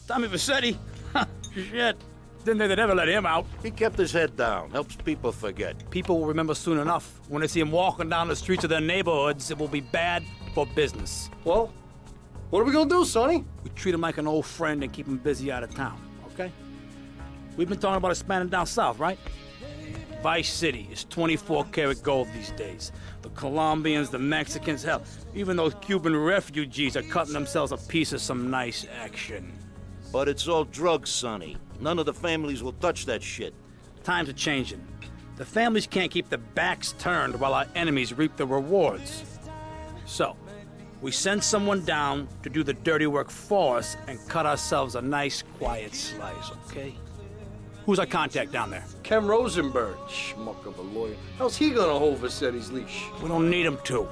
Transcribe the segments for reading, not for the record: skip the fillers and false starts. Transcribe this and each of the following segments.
Tommy Vercetti? Shit. Didn't think they'd ever let him out. He kept his head down, helps people forget. People will remember soon enough. When they see him walking down the streets of their neighborhoods, it will be bad for business. Well, what are we gonna do, Sonny? We treat him like an old friend and keep him busy out of town, okay? We've been talking about expanding down south, right? Vice City is 24-karat gold these days. The Colombians, the Mexicans, hell, even those Cuban refugees are cutting themselves a piece of some nice action. But it's all drugs, Sonny. None of the families will touch that shit. Times are changing. The families can't keep their backs turned while our enemies reap the rewards. So, we send someone down to do the dirty work for us and cut ourselves a nice, quiet slice, okay? Who's our contact down there? Ken Rosenberg, schmuck of a lawyer. How's he gonna hold Vercetti's leash? We don't need him to.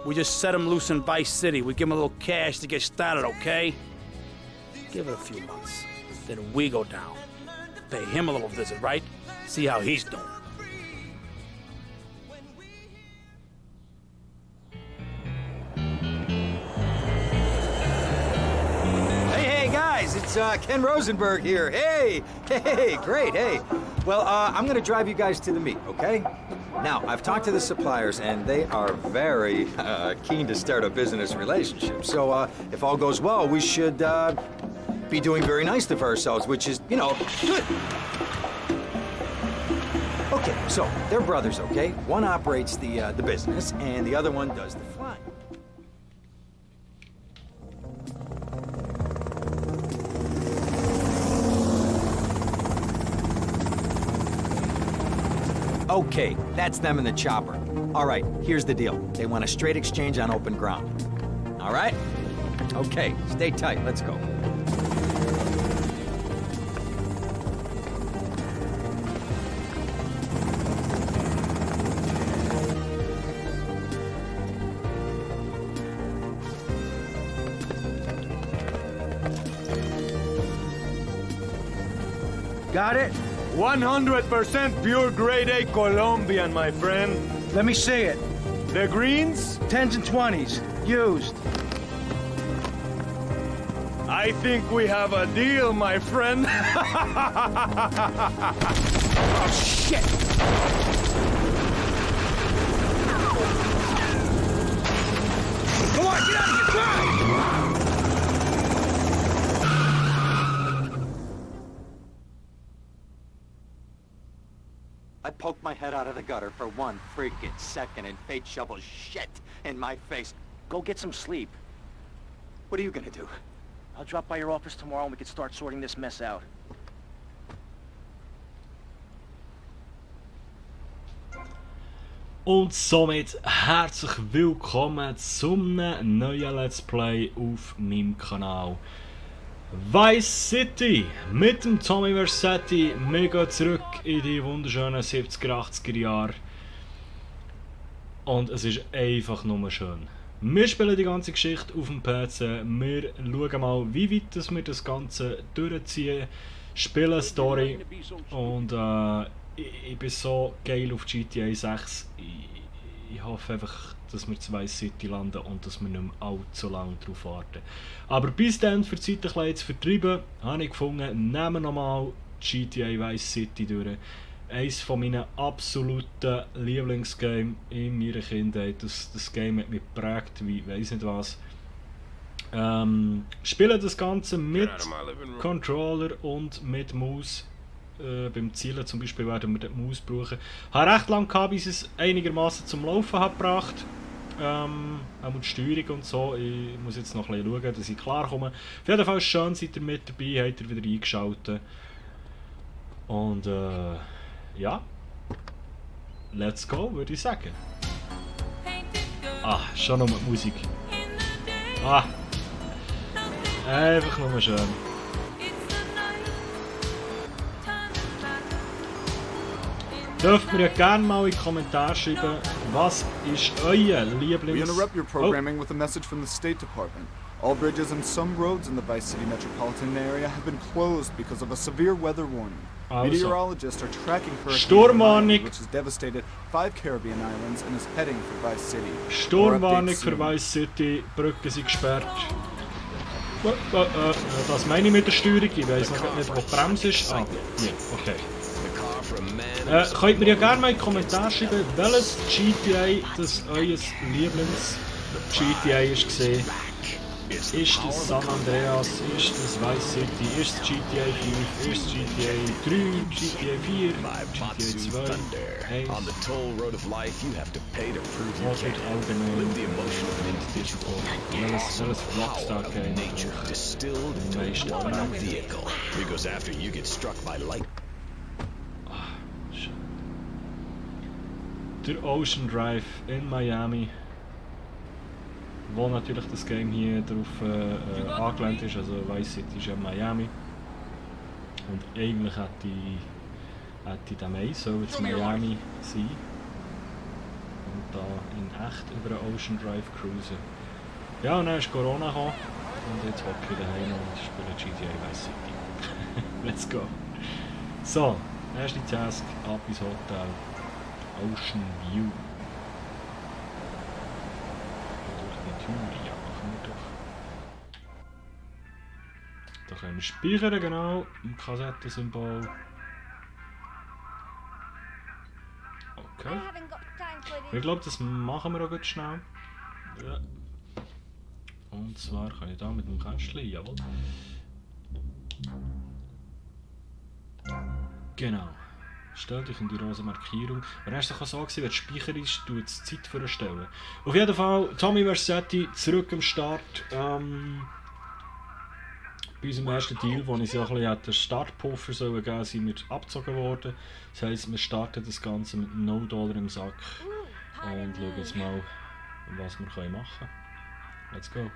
We just set him loose in Vice City. We give him a little cash to get started, okay? Give it a few months. Then we go down. Pay him a little visit, right? See how he's doing. Hey, guys, it's Ken Rosenberg here. Hey, great, hey. Well, I'm gonna drive you guys to the meet, okay? Now, I've talked to the suppliers, and they are very keen to start a business relationship. So, if all goes well, we should be doing very nicely for ourselves, which is, you know, good. Okay, so they're brothers, okay? One operates the business, and the other one does the flying. Okay, that's them in the chopper. All right, here's the deal. They want a straight exchange on open ground. All right? Okay, stay tight. Let's go. Got it? 100% pure grade A Colombian, my friend. Let me see it. The greens? 10s and 20s. Used. I think we have a deal, my friend. Oh, shit! Come on, get out of here! Drive! I poked my head out of the gutter for 1 freaking second and fate shovels shit in my face. Go get some sleep. What are you gonna do? I'll drop by your office tomorrow and we can start sorting this mess out. Und somit herzlich willkommen zum neuen Let's Play auf meinem Kanal. Vice City mit dem Tommy Vercetti. Wir gehen zurück in die wunderschönen 70er, 80er Jahre. Und es ist einfach nur schön. Wir spielen die ganze Geschichte auf dem PC. Wir schauen mal, wie weit wir das Ganze durchziehen. Spielen Story. Und ich bin so geil auf GTA 6. Ich hoffe einfach, dass wir zu Vice City landen und dass wir nicht mehr allzu lange darauf warten. Aber bis dann, für die Zeit ein bisschen zu vertreiben, habe ich gefunden, nehmen wir nochmal GTA Vice City durch. Eines von meinen absoluten Lieblingsgames in meiner Kindheit. Das Game hat mich geprägt, wie ich weiss nicht was. Spiele das Ganze mit Controller und mit Maus. Beim Zielen zum Beispiel werden wir die Maus brauchen. Ich habe recht lange gehabt, bis ich es einigermaßen zum Laufen habe gebracht. Auch die Steuerung und so. Ich muss jetzt noch ein bisschen schauen, dass ich klarkomme. Auf jeden Fall schön, seid ihr mit dabei, habt ihr wieder eingeschaltet. Und ja, let's go, würde ich sagen. Ah, schon noch mit Musik. Ah, einfach nur schön. Dürft mir ja gerne mal in die Kommentare schreiben, was ist euer Lieblings... We interrupt your programming with a message from the State Department. All bridges and some roads in the Vice City metropolitan area have been closed because of a severe weather warning. Also. Meteorologists are tracking Sturmwarnung, which has devastated 5 Caribbean islands and is heading for Vice City. Sturmwarnung für Vice City, Brücken sind gesperrt. Das meine ich mit der Steuerung. Ich weiss noch nicht, wo die Bremse ist. Ah, hier, okay. Könnt mir ja gerne mal in die Kommentare schreiben, welches GTA das euer Lieblings-GTA war. Ist das San Andreas, ist das Vice City, ist das GTA 5, ist das GTA 3, GTA 4, GTA 2, 1. Was wird allgemein Digital? Welches Rockstar-Game am meisten der Ocean Drive in Miami, wo natürlich das Game hier darauf angelehnt ist, also Vice City ist ja Miami. Und eigentlich hätte der Mai soll jetzt Miami sein. Und da in echt über den Ocean Drive cruisen. Ja, und dann ist Corona gekommen. Und jetzt hocke ich daheim und spiele GTA Vice City. Let's go. So, erste Task, ab ins Hotel. Ocean View. Ja, machen wir doch. Da können wir speichern, genau, im Kassettensymbol. Okay. Ich glaube, das machen wir auch gut schnell. Ja. Und zwar kann ich da mit dem Kästchen, jawohl. Genau. Stell dich in die rosa Markierung. Wenn er doch so gewesen, wenn du speicherst, du die Zeit vorstellen. Auf jeden Fall, Tommy Vercetti zurück am Start. Bei unserem ersten Deal, wo ich ja ein bisschen Startpuffer geben sollte, sind wir abgezogen worden. Das heisst, wir starten das Ganze mit $0 im Sack und schauen jetzt mal, was wir machen können. Let's go.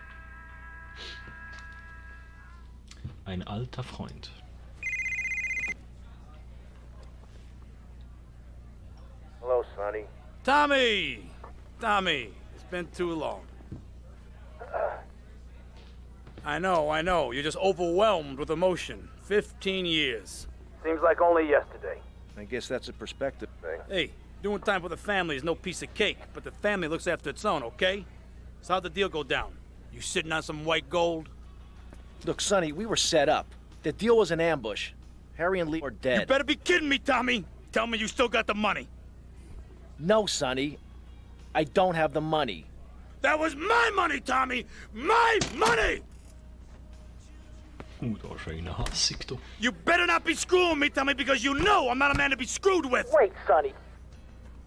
Ein alter Freund. Hello, Sonny. Tommy, it's been too long. I know, you're just overwhelmed with emotion. 15 years. Seems like only yesterday. I guess that's a perspective thing. Hey, doing time for the family is no piece of cake, but the family looks after its own, okay? So how'd the deal go down? You sitting on some white gold? Look, Sonny, we were set up. The deal was an ambush. Harry and Lee are dead. You better be kidding me, Tommy! Tell me you still got the money. No, Sonny. I don't have the money. That was my money, Tommy! My money! Da ist eine Hassig, du. You better not be screwing me, Tommy, because you know I'm not a man to be screwed with! Wait, Sonny.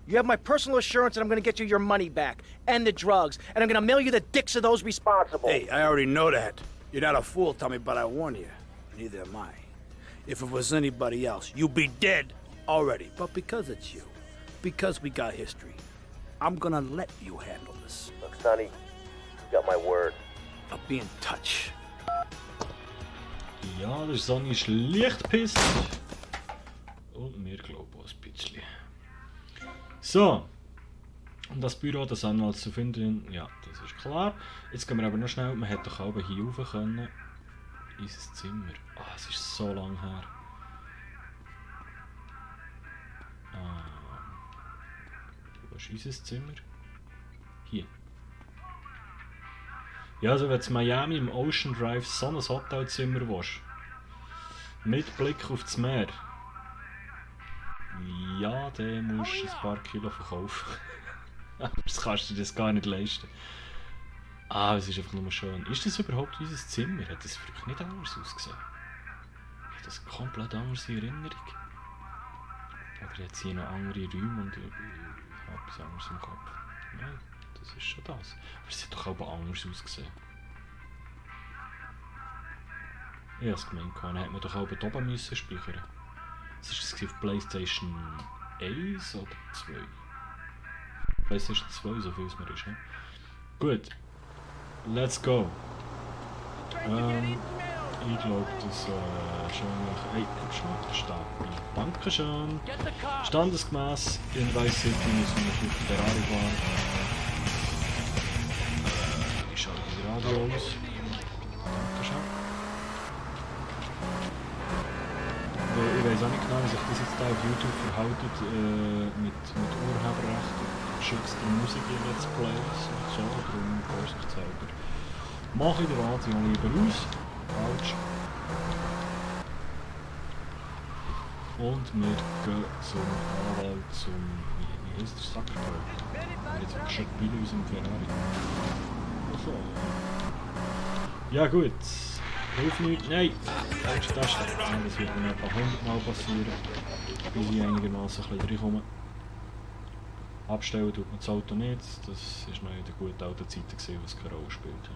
You have my personal assurance that I'm gonna get you your money back, and the drugs, and I'm gonna mail you the dicks of those responsible. Hey, I already know that. You're not a fool, Tommy, but I warn you. Neither am I. If it was anybody else, you'd be dead already. But because it's you, because we got history, I'm gonna let you handle this. Look, Sonny, you got my word. I'll be in touch. Ja, der Sonne ist leicht pisst. Und wir glauben auch ein bisschen. So. Und das Büro des Anwalts zu finden, ja, das ist klar. Jetzt gehen wir aber noch schnell, man hätte doch auch hier rauf können. In sein Zimmer. Ah, es ist so lang her. Wo ist unser Zimmer? Hier. Ja, also wenn du in Miami im Ocean Drive so ein Hotelzimmer willst, mit Blick auf das Meer, ja, dann musst du ein paar Kilo verkaufen. Das kannst du dir das gar nicht leisten. Ah, es ist einfach nur schön. Ist das überhaupt unser Zimmer? Hat das vielleicht nicht anders ausgesehen? Hat das komplett anders in Erinnerung? Oder jetzt hier noch andere Räume und ich habe etwas anderes im Kopf? Nein, das ist schon das. Aber es hat doch auch anders ausgesehen. Ich habe es gemeint, dann hätte man doch auch hier oben müssen speichern. Was war das auf PlayStation 1 oder 2? PlayStation 2, so viel es mir ist. Ne? Gut, let's go. Ich glaube, das schon nach. Hey, komm schon, da steht. Dankeschön. Standesgemäß in Vice City müssen wir natürlich Ferrari fahren. Ich schalte das Radio aus. Dankeschön. Ich weiß auch nicht genau, wie sich das jetzt da auf YouTube verhält mit Urheberrecht und geschützter Musik in Let's Plays und so, darum vorsichtshalber. mache ich den Wahnsinn lieber aus. Falsch. Und wir gehen zum Anwalt, wie heisst der Sackberg? Jetzt habe ich schon bei unserem Ferrari. Achso. Ja gut. Hilf nicht. Nein! Falsche Taste. Ja, das wird mir ein paar 100 Mal passieren. Bis ich einigermaßen ein bisschen reinkomme. Abstellen tut man das Auto nicht. Das war noch in den guten alten Zeiten, wo es keine Rolle spielt.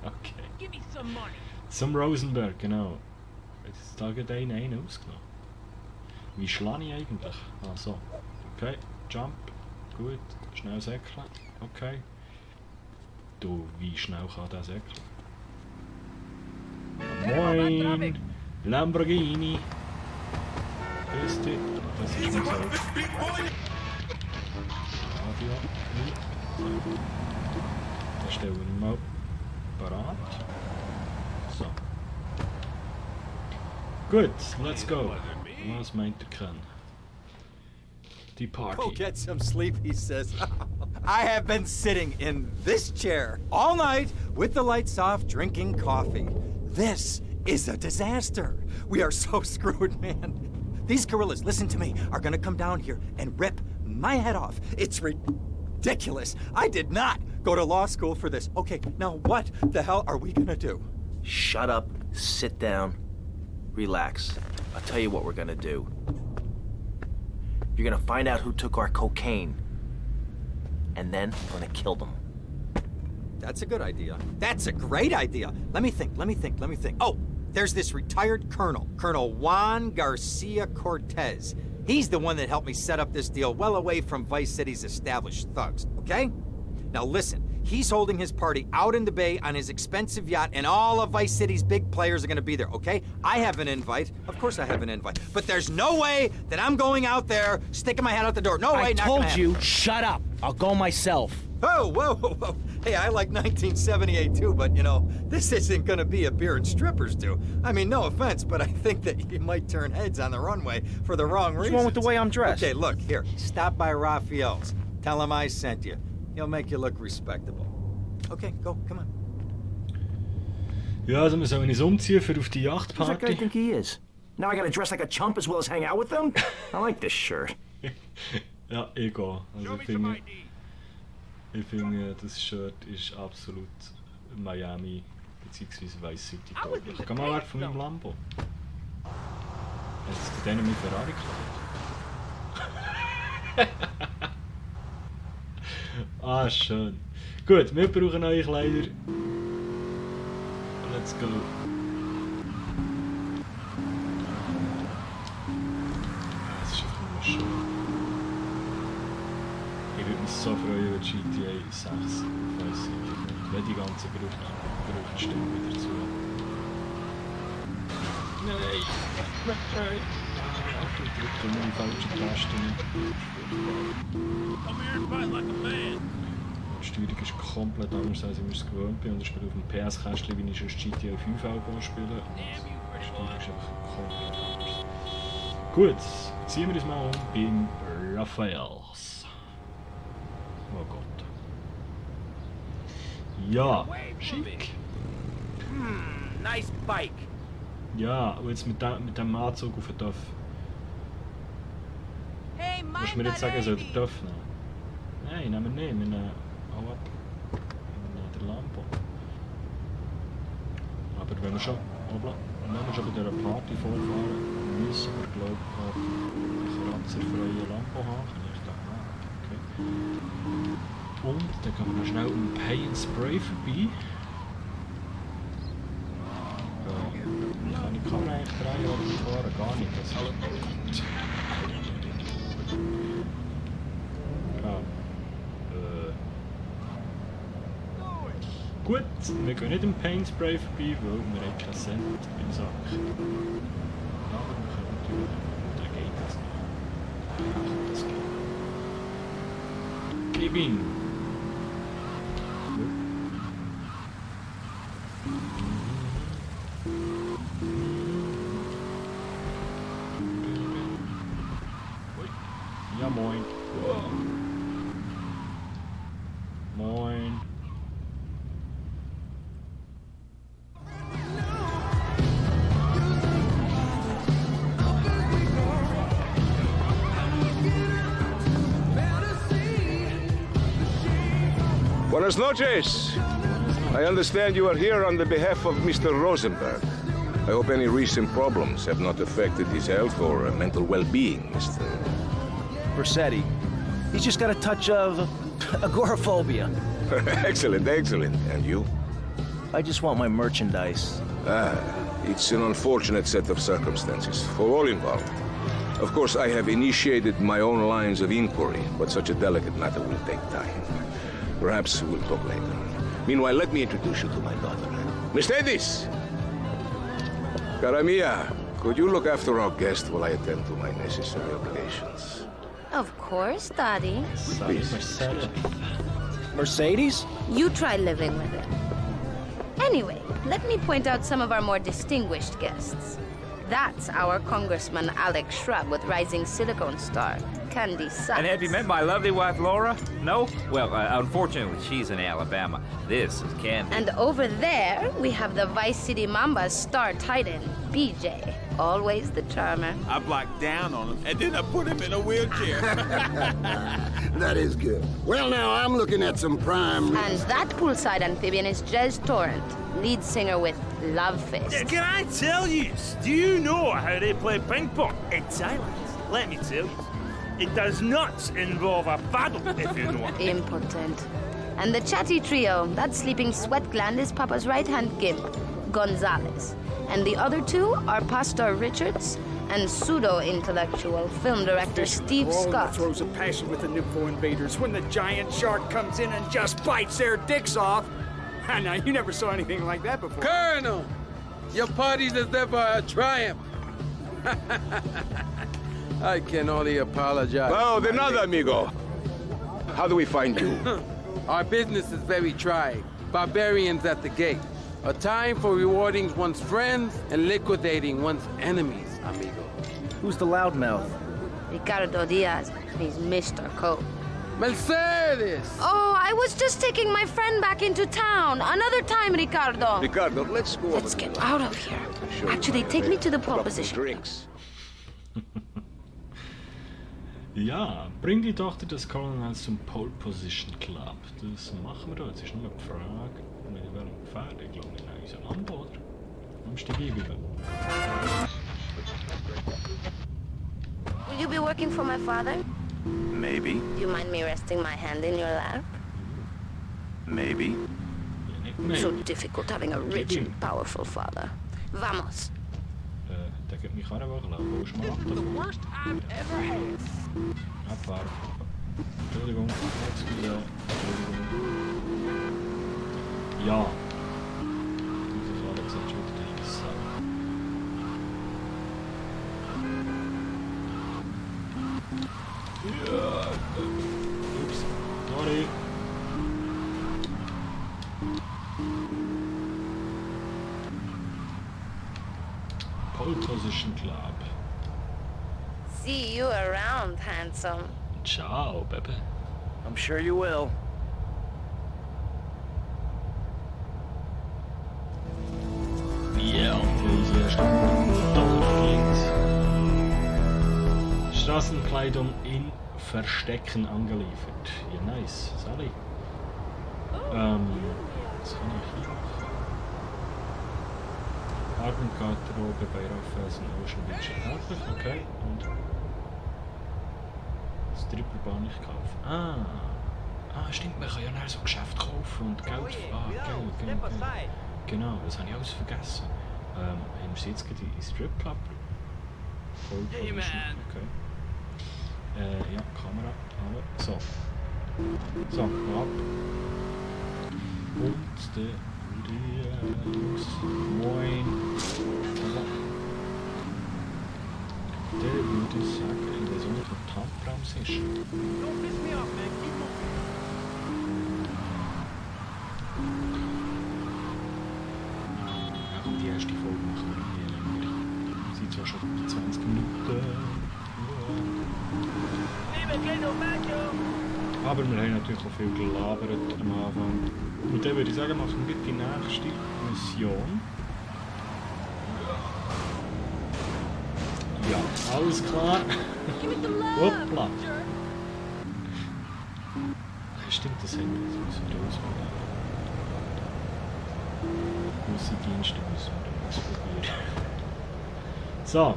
Okay. Zum Rosenberg, genau. Jetzt da geht einen ausgenommen. Wie schlage ich eigentlich? Ah, so. Okay, Jump. Gut. Schnell säckeln. Okay. Du, wie schnell kann der säckeln? Moin! Lamborghini! Grüß dich. Das ist mein Auto. Radio. Dann stellen wir mal parat. So. Gut, let's go. Was meint ihr Ken? Die Party. Go get some sleep, he says. I have been sitting in this chair all night with the lights off, drinking coffee. This is a disaster. We are so screwed, man. These gorillas, listen to me, are gonna come down here and rip my head off. It's ridiculous. I did not go to law school for this. Okay, now what the hell are we gonna do? Shut up, sit down, relax. I'll tell you what we're gonna do. You're gonna find out who took our cocaine. And then we're gonna kill them. That's a good idea. That's a great idea. Let me think. Oh, there's this retired colonel, Colonel Juan Garcia Cortez. He's the one that helped me set up this deal well away from Vice City's established thugs, okay? Now listen, he's holding his party out in the bay on his expensive yacht, and all of Vice City's big players are gonna be there, okay? I have an invite. Of course I have an invite. But there's no way that I'm going out there, sticking my head out the door. No way, I not told gonna happen. you, shut up. I'll go myself. Oh, whoa. Hey, I like 1978 too, but you know, this isn't gonna be a beer and strippers do. I mean, no offense, but I think that you might turn heads on the runway for the wrong reasons. What's wrong with the way I'm dressed? Okay, look, here, stop by Raphael's. Tell him I sent you. He'll make you look respectable. Okay, go, come on. Ja, also wir sollen uns umziehen für auf die Who's that guy Yachtparty. think he is? Now I gotta dress like a chump as well as hang out with them? I like this shirt. Ja, egal. Also ich finde, das Shirt ist absolut Miami bzw. Vice City tauglich. Geh mal weg von meinem Lambo. Jetzt geht einer mit Ferrari geklaut. Ah, schön. Gut, wir brauchen neue Kleider. Let's go. Es ist einfach nur schön. Ich würde mich so freuen, wenn GTA 6 weiss ich, wenn die ganzen Gerüchte wieder zu. Nein! Ich drücke immer die falsche Taste. Die Steuerung ist komplett anders, als ich es gewohnt bin. Und ich spiele auf dem PS-Kästchen, wie ich schon GTA 5 auch spiele. Die Steuerung ist einfach komplett anders. Gut, ziehen wir uns mal um beim Raphaels. Oh Gott. Ja, schick. Nice bike. Ja, und jetzt mit dem Anzug auf den Dörf. Musst du mir jetzt sagen, soll der Dörf nehmen? Nein, nehmen wir nicht. Wir nehmen auch ab. Wir nehmen den Lambo. Aber wenn wir schon bei dieser Party vorfahren, müssen wir, glaube ich, auch einen kratzerfreien Lambo haben. Ich dachte, okay. Und dann gehen wir noch schnell um Pay and Spray vorbei. Kann ich die Kamera eigentlich drehen oder fahren? Gar nicht. Das ist Gut, wir gehen nicht im Paint Spray vorbei, weil wir haben keinen Cent im Sack. Aber wir können natürlich, oder geht das nicht? Ach, das geht. Gib ihn! Ja, moin. Moin. Buenas noches. I understand you are here on the behalf of Mr. Rosenberg. I hope any recent problems have not affected his health or mental well-being, Mr. Versetti. He's just got a touch of agoraphobia. Excellent, excellent. And you? I just want my merchandise. It's an unfortunate set of circumstances for all involved. Of course, I have initiated my own lines of inquiry, but such a delicate matter will take time. Perhaps we'll talk later. Meanwhile, let me introduce you to my daughter. Mercedes! Cara mia, could you look after our guest while I attend to my necessary obligations? Of course, Daddy. Please. Mercedes? You try living with it. Anyway, let me point out some of our more distinguished guests. That's our Congressman Alex Shrub with rising silicone star, Candy Sachs. And have you met my lovely wife, Laura? No? Well, unfortunately, she's in Alabama. This is Candy. And over there, we have the Vice City Mamba's star titan, BJ. Always the charmer. I blocked down on him, and then I put him in a wheelchair. That is good. Well, now, I'm looking at some prime... And that poolside amphibian is Jez Torrent, lead singer with Love Fist. Can I tell you? Do you know how they play ping pong in Thailand? Let me tell you. It does not involve a paddle, if you know what I mean. Impotent. And the chatty trio, that sleeping sweat gland is Papa's right-hand gimp, Gonzalez. And the other two are Pastor Richards and pseudo-intellectual film director Steve Scott. Throws a passion with the Nympho invaders when the giant shark comes in and just bites their dicks off. Now, you never saw anything like that before. Colonel, your party is never a triumph. I can only apologize. Oh, the nada, amigo. How do we find you? Our business is very trying. Barbarians at the gate. A time for rewarding one's friends and liquidating one's enemies, amigo. Who's the loudmouth? Ricardo Diaz. He's Mr. Cope. Mercedes! Oh, I was just taking my friend back into town. Another time, Ricardo. Ricardo, let's go. Let's get out of here. Actually, take me to the pole position. Drinks. Ja, bring die Tochter des Colonels zum Pole Position Club. Das machen wir da. Jetzt ist nur die Frage, mit welchem Pferd. Ich glaube, in unser Land, oder? Am Stieg über. Will you be working for my father? Maybe. Do you mind me resting my hand in your lap? Maybe. So difficult having a rich and powerful father. Vamos. Der gibt mich auch eine Woche lang. Wo ist mal ab davon? Abwarten. Entschuldigung. Entschuldigung. Ja. Diese Alex hat schon wieder die Sau. Ja. Ups. Sorry. Pole Position Club. See you around, handsome. Ciao, baby. I'm sure you will. Ja, unser Standort Straßenkleidung in Verstecken angeliefert. Ja, nice. Sally. Was kann ich hier machen? Abendgarderobe bei Raffles und Ocean Beach erhältlich. Okay. Und Stripperbahn nicht kaufen. Stimmt, man kann ja nachher so Geschäfte kaufen und Geld. Geld. Genau, das habe ich alles vergessen. Haben wir sie jetzt gerade in Stripclub? Okay. Ja, Kamera. So. So, ab. Und die Jungs. Moin. Der würde ich sagen, in der Sonne von Handbremse ist. Die erste Folge machen wir nie länger. Sie sind zwar schon 20 Minuten. Aber wir haben natürlich auch viel gelabert am Anfang. Und dann würde ich sagen, machen wir die nächste Mission. Ja, alles klar. Hoppla. Das ist stimmt, das haben wir. Das müssen wir ausprobieren. Gewisse Dienste müssen wir ausprobieren. So.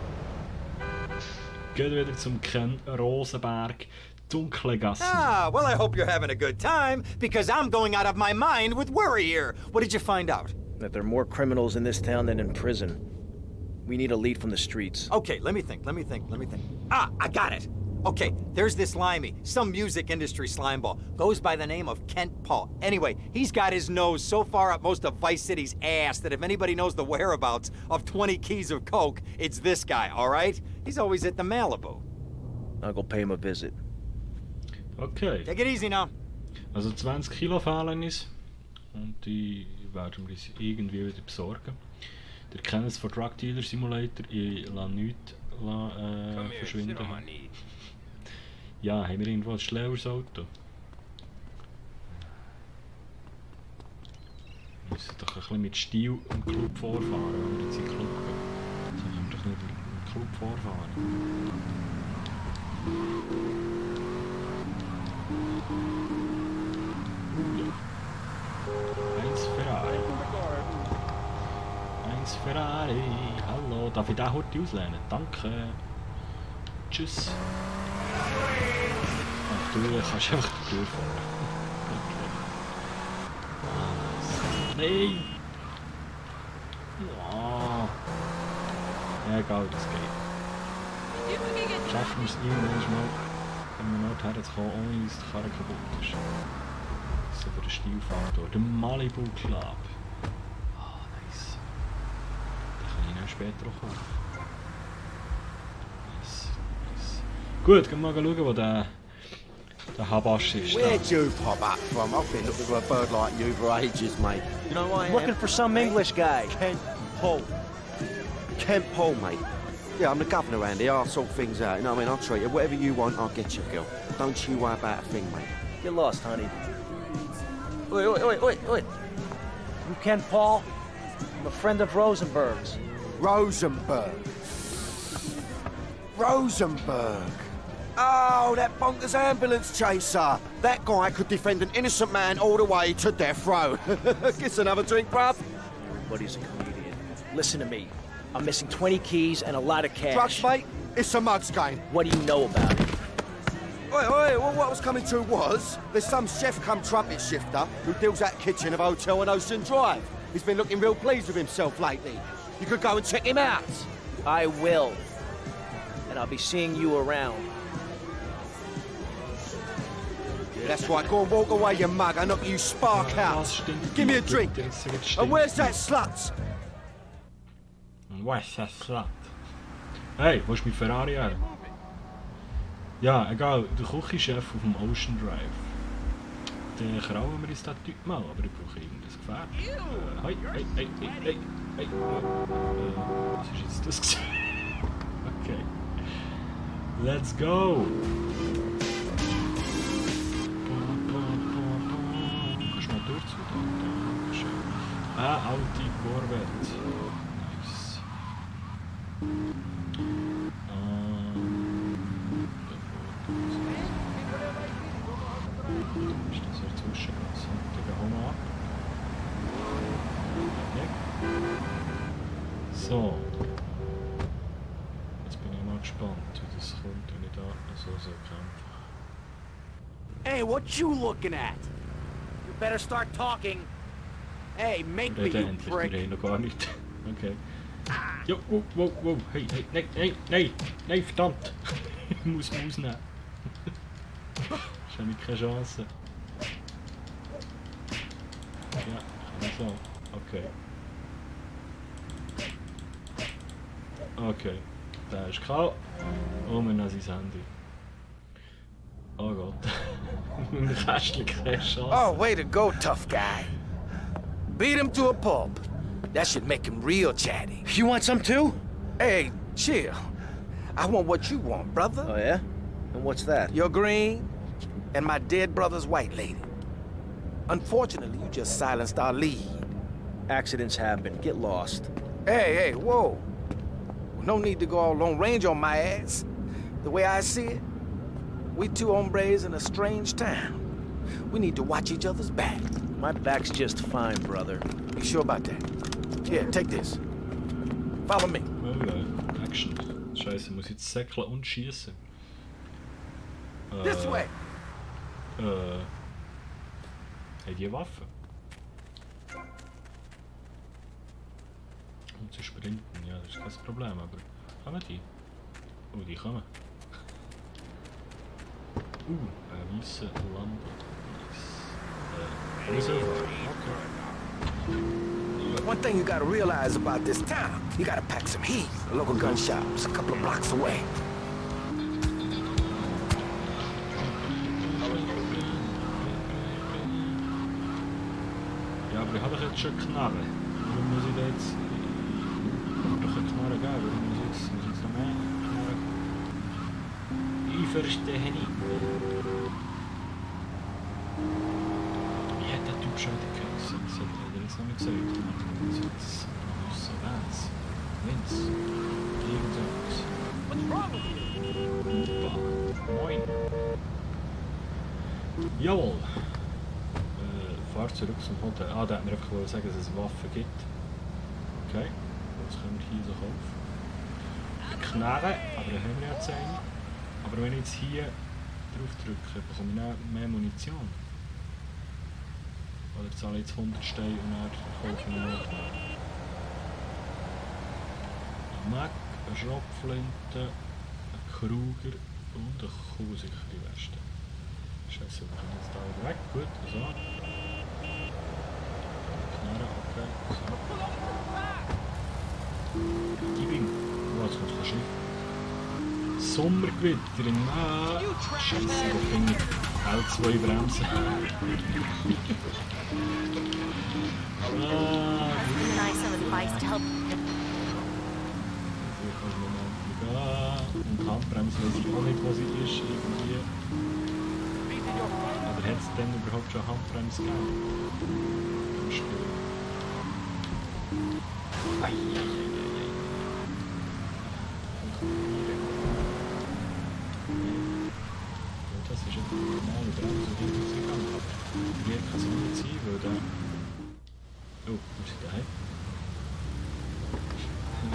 Gehen wir wieder zum Ken Rosenberg. Dunkle Gassen. Ah, well, I hope you're having a good time, because I'm going out of my mind with worry here. What did you find out? That there are more criminals in this town than in prison. We need a lead from the streets. Okay, let me think. Ah, I got it. Okay, there's this limey, some music industry slimeball. Goes by the name of Kent Paul. Anyway, he's got his nose so far up most of Vice City's ass that if anybody knows the whereabouts of 20 keys of coke, it's this guy, all right? He's always at the Malibu. I'll go pay him a visit. Okay. Take it easy now. Also 20 Kilo fehlen uns. Und die werden wir uns irgendwie wieder besorgen. Der kennt es von Drug Dealer Simulator. Ich lasse nichts verschwinden. Ja, haben wir irgendwo ein schlaueres Auto? Wir müssen doch ein bisschen mit Stil im Club vorfahren, wenn wir jetzt in den Club gehen. So können wir doch nicht im Club vorfahren. Eins Ferrari. Hallo, darf ich den heute auslehnen? Danke. Tschüss. Ach du, kannst einfach die Tür fahren. Okay. Nein! Ja. Ja, egal, das geht. Schaffen wir es irgendwann mal, an einen Ort herzukommen, ohne dass die Karre kaputt ist. So für den Stilfahrt hier. Der Malibu Club. Ah, nice. Den kann ich dann später auch kaufen. Nice. Gut, gehen wir mal schauen, wo der Habash ist. Where'd you pop up from? I've been looking for a bird like you for ages, mate. You know why I am? Looking for some English guy. Kent Paul. Kent Paul, mate. Yeah, I'm the governor around here. I'll sort things out. You know what I mean? I'll treat you. Whatever you want, I'll get you, girl. Don't you worry about a thing, mate. Get lost, honey. Oi. You Ken Paul? I'm a friend of Rosenberg's. Rosenberg. Oh, that bonkers ambulance chaser. That guy could defend an innocent man all the way to death row. Get another drink, bruv. Everybody's a comedian. Listen to me. I'm missing 20 keys and a lot of cash. Drugs, mate? It's a mug's game. What do you know about it? Oi, well, what I was coming to was, there's some chef come trumpet shifter who deals at kitchen of a hotel on Ocean Drive. He's been looking real pleased with himself lately. You could go and check him out. I will. And I'll be seeing you around. Yeah, that's right. Go and walk away, you mug. I'll knock you spark out. Give me a drink. And where's that slut? Where's that slut? Hey, wo ist mein Ferrari her? Ja, egal, der Küchenchef auf dem Ocean Drive. Den krauen wir uns den Typ mal, aber ich brauche irgendein Gefährt. Hey. Was ist jetzt das gewesen? Okay. Let's go! Kannst du mal durchzu? Dankeschön. Audi Corvette. Nice. Ist das ja zwischen uns? Den gehen wir ab. So. Jetzt bin ich mal gespannt, wie das kommt, wenn ich da so kämpfe. Hey, what you looking at? You better start talking. Hey, make me, you prick. Die reden noch gar nicht. Okay. Jo, wow. Hey, nein, verdammt. Ich muss ihn ausnehmen. Ich habe keine Chance. Ja, so. Okay, der ist kalt. Und wir nehmen sein Handy. Oh Gott. Mit dem Kästchen keine Chance. Oh, way to go, tough guy. Beat him to a pulp. That should make him real chatty. You want some too? Hey, chill. I want what you want, brother. Oh, yeah? And what's that? Your green and my dead brother's white lady. Unfortunately, you just silenced our lead. Accidents happen. Get lost. Hey, whoa. No need to go all Lone Ranger on my ass. The way I see it, we two hombres in a strange town. We need to watch each other's back. My back's just fine, brother. You sure about that? Here, take this. Follow me. Oh, Action. Scheiße, muss jetzt säckeln und schießen. This way. Hey, die Waffe. Und sie sprinten, ja, das ist kein Problem, aber kommen die? Oh, die kommen. Eine weisse Lampe. Nice. One thing you gotta realize about this town, you gotta pack some heat. A local gun shop is a couple of blocks away. Ja, aber ich habe doch jetzt schon Knarre. Warum muss ich da jetzt... Ich habe doch eine Knarre geben, warum muss ich jetzt noch mehr Knarre? Ich verstehe nicht. Wie hat der Typ schon wieder geheißen? Das hat er jetzt noch nicht gesagt. Das ist jetzt... Vince. Vince. Irgendetwas. Opa. Moin. Jawohl. Fahr zurück zum Hotel. Ah, da hat mir einfach sagen, dass es Waffen gibt. Okay. Was können wir hier so kaufen? Knarre, aber dann haben wir jetzt eine. Aber wenn ich jetzt hier drauf drücke, bekomme ich dann mehr Munition. Oder zahle ich jetzt 100 Steine und dann kaufe ich noch mehr. Mac, eine Schrotflinte, ein Kruger und eine kuhsichere Weste. Scheiße, wir können jetzt da wieder weg. Gut, so. Knarre, okay, so. Gib ihm. Oh, jetzt kommt das Schiff. Sommergewitter in Scheiße, wo finde ich L2 Bremsen? Nice of advice to help. Und Handbremse weiß ich auch nicht, was sie ist, irgendwie. Aber hat es denn überhaupt schon Handbremse gegeben? Im Spiel. Das ist eine normale Bremse, die muss ich gehen. Hier kann es nicht sein, weil da... Oh, wo ist der?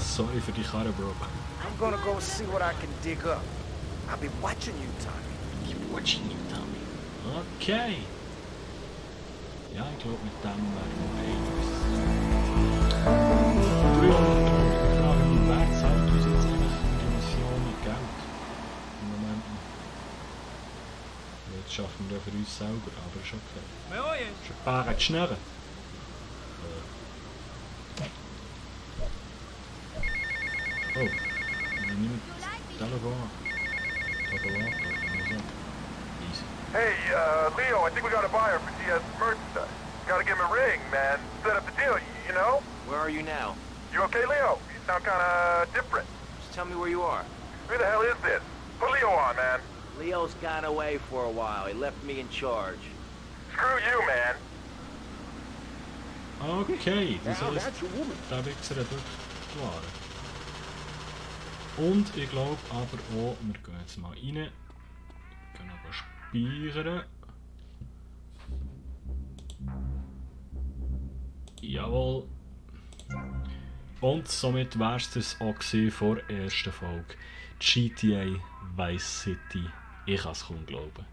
Sorry für die Karre, Bro. I'm gonna go see what I can dig up. I'll be watching you, Tommy. Keep watching you, Tommy. Okay. Ja, ich glaube, mit dem werden wir einiges. 300 Punkte. Ich frage mich, wer zahlt uns jetzt eigentlich für die Mission mit Geld? Im Moment noch. Jetzt schaffen wir für uns selber, aber ist okay. Ist ein paar Schnurren. Oh, ich nehme das Telefon. Easy. Hey, Leo, I think we got a buyer for Diaz's merchandise. Gotta give him a ring, man. Set up the deal, you know? Where are you now? You okay, Leo? You sound kinda different. Just tell me where you are. Who the hell is this? Put Leo on, man. Leo's gone away for a while. He left me in charge. Screw you, man. Okay, das heisst, der Wichser hat wirklich die Ware. Und ich glaube aber auch, wir gehen jetzt mal rein. Wir können aber speichern. Jawohl. Und somit wäre es das auch vor der ersten Folge. GTA Vice City. Ich kann es kaum glauben.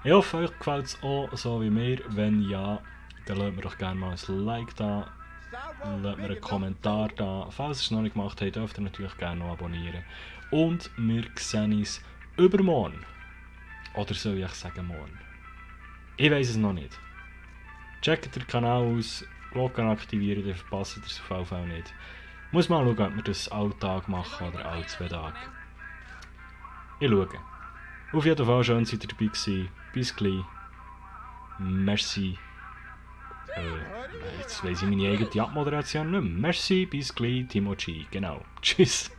Ich hoffe, euch gefällt es auch so wie mir. Wenn ja, dann lasst mir doch gerne mal ein Like da. Lasst mir einen Kommentar da. Falls ihr es noch nicht gemacht habt, dürft ihr natürlich gerne noch abonnieren. Und wir sehen uns übermorgen. Oder soll ich sagen morgen? Ich weiß es noch nicht. Checkt den Kanal aus, Glocken aktivieren, dann verpasst ihr es auf jeden Fall nicht. Muss mal schauen, ob wir das alle Tage machen oder alle 2 Tage. Ich schaue. Auf jeden Fall schön, seid ihr dabei gewesen. Bis gleich. Merci. Jetzt weiss ich meine eigene Abmoderation nicht mehr. Merci, bis gleich, Timo G. Genau. Tschüss.